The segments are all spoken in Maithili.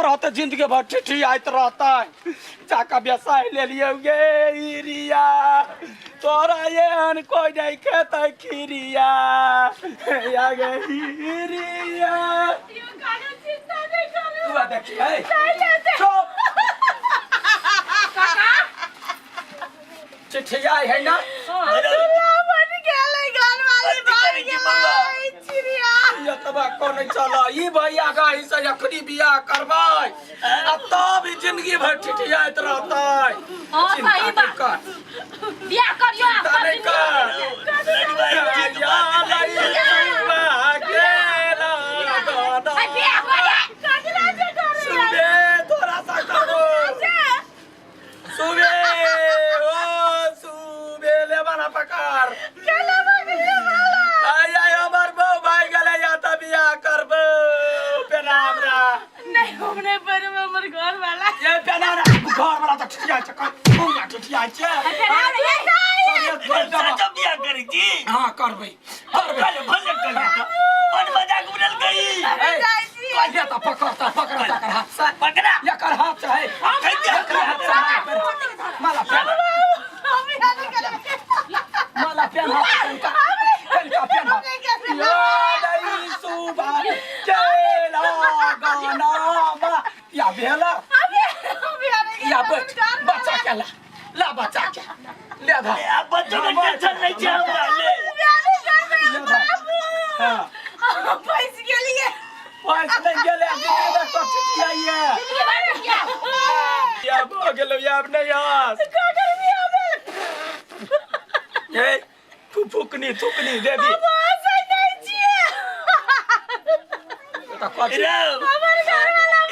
रहते जिंदगी भर ठिठियाइत रहते जाका व्यवसाय ले लियो गे हिरिया तोरा एहन कोई नहीं खेतै खीरिया या गे हिरिया यो कानो चिंता नहीं करू तू देखिए नहीं लेते चुप काका चिट्ठी आई है ना दूल्हा बन गेलै घरवाली बन गेलै चिड़िया ये तबा कोन चल ई भैया गाही से अखनी बियाह करबै आ तब ई जिंदगी भर ठिठियाइत रहतै हाँ, चिंता सही नहीं बात। कर बियाह करियो आ चिंता नहीं कर या लई गेला गाना। बियाह करियो सुबे थोड़ा सा करो सुबे ओ सुबे ले बना पकड़ आय आय हमर बहू भाई गेलै या तऽ बियाह करबो पेनाम रा नहीं हम नहीं पढ़ब हमर घर वाला ये पेना रा घर वाला तऽ ठिठिया छै कौन ठिठिया छै सच बियाह करै छी हाँ करबै करबै भले भले करी तऽ बड़ मजाक उड़ल गई कहिया तऽ पकड़ तऽ पकड़ तकर हाथ से पकड़ा एकर हाथ से है एकर हाथ से माला पेन हम यहाँ नहीं करबै माला पेन हाथ पेनका पेनका पेन हाथ यो नहीं सुबह केला गाना मा या भेला या बैठ बच्चा के ला ला बच्चा के ले धा आ बच्चों के टेंशन नहीं छै हमरा ले ले धा हाँ फंस गेलिए पैस नहीं गेले जिंदगी में तो ठिठियाइए या भऽ गेलौ आब नहीं हंस ए तू फुकनी थुकनी देवी तऽ कथी रे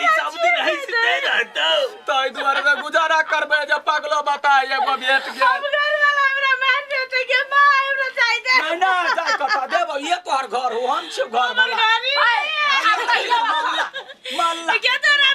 ई सब दिन हंसते रहतौ ताहि दुआरे तऽ गुजारा करबै जे पगलो बताय एगो भेट गेल नहीं ना जाय कतऽ देबौ ये तोहर घर हो हम छियौ घर वाला मानला के तोरा